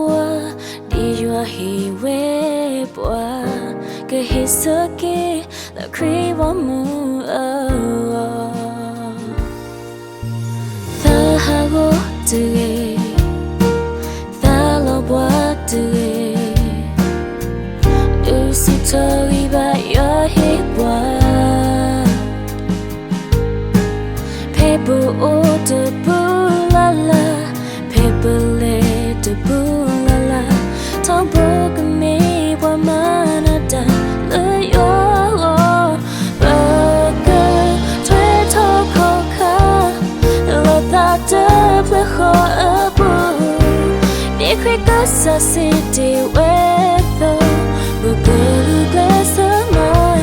ပှၤ, ဒ်ယွၤဟ့ၣ်ဝဲပှၤ, ကဟ့ၣ်ဆၢက့ၤလၢခရံာ်ဘီမုၢ်အဂီၢ်. သးဟးဂီၤတဂ့ၤ, သးလီၤဘှါတဂ့ၤ, ဒုးဆူၣ်ထီၣ်ဂံၢ်ဘါယွၤဟ့ၣ်ပှၤ ဖဲပအိၣ်တပူၤလၢ်လၢ်, ဖဲပလဲၤတပူၤလၢ်လၢ်, ထီဘိကမ့ၢ်ပှၤမၤနၢၤတၢ်လၢယွၤအဂီၢ်, ပကထွဲထီၣ်ခီၣ်ခါ လၢသးတဖျၢၣ်ဃီအပူၤ, ဒ်ခရံာ်ကစၢ်စံးတ့ၢ်ဝဲအသိး, ပကဂုာ်ကျဲးစၢးမၤ,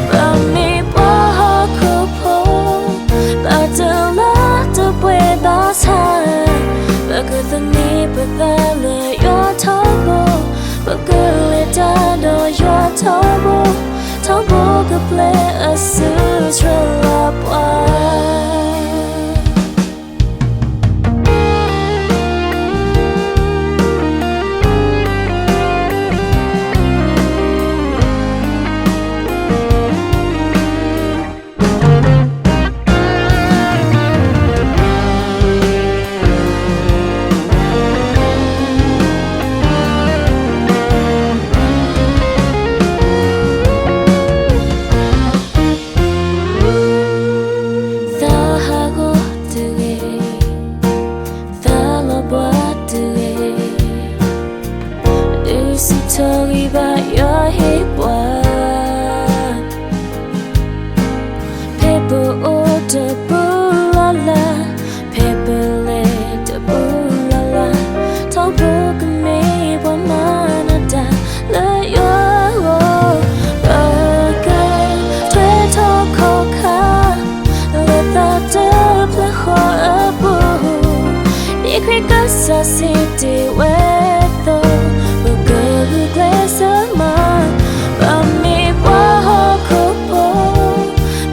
ပမ့ၢ်ပှၤဟီၣ်ခိၣ်ဖိ, ဘၣ်တလၢတပှဲၤဘၣ်ဆၣ်, ပကသန့ၤပသးလၢယွၤထီဘိ, ပကလဲၤတၢ်ဒီးယွၤထီဘိ, ထီဘိကပျဲအစုဆှၢလၢပှၤ. သးဟးဂီၤတဂ့ၤ, သးလီၤဘှါတဂ့ၤ, ဒုးဆူၣ်ထီၣ်ဂံၢ်ဘါယွၤဟ့ၣ်ပှၤ, ဖဲပအိၣ်တပူၤလၢ်လၢ်, ဖဲပလဲၤတပူၤလၢ်လၢ်, ထီဘိကမ့ၢ်ပှၤမၤနၢၤတၢ်လၢယွၤအဂီၢ်, ပကထွဲထီၣ်ခီၣ်ခါ လၢသးတဖျၢၣ်ဃီအပူၤ, ဒ်ခရံာ်ကစၢ်စံးတ့ၢ်ဝဲအသိး, ပကဂုာ်ကျဲးစၢးမၤ, ပမ့ၢ်ပှၤဟီၣ်ခိၣ်ဖိ,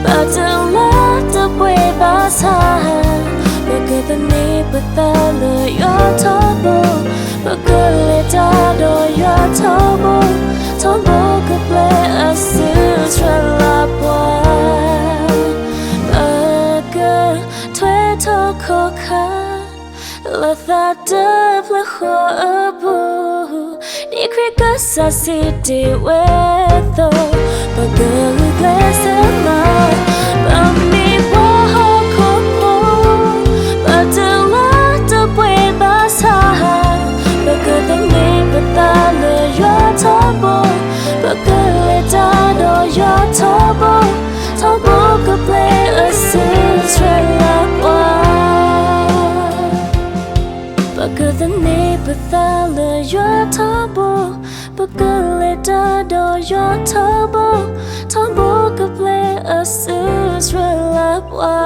ဘၣ်တလၢတပှဲၤဘၣ်ဆၣ်, ပကသန့ၤပသးလၢယွၤထီဘိ, ပကလဲၤတၢ်ဒီးယွၤထီဘိ, ထီဘိကပျဲအစုဆှၢလၢပှၤ, ပကထွဲထီၣ်ခီၣ်ခါ လၢသးတဖျၢၣ်ဃီအပူၤ, ဒ်ခရံာ်ကစၢ်စံးတ့ၢ်ဝဲအသိး, ပကဂုာ်ကျဲးစၢးမၤ, ပမ့ၢ်ပှၤဟီၣ်ခိၣ်ဖိ, ဘၣ်တလၢတပှဲၤဘၣ်ဆၣ်, ပကသန့ၤပသးလၢယွၤထီဘိ, ပကလဲၤတၢ်ဒီးယွၤထီဘိ, ထီဘိကပျဲအစုဆှၢလၢပှၤ. ပကသန့ၤပသးလၢယွၤထီဘိ, ပကလဲၤတၢ်ဒီးယွၤထီဘိ, ထီဘိကပျဲအစုဆှၢလၢပှၤ.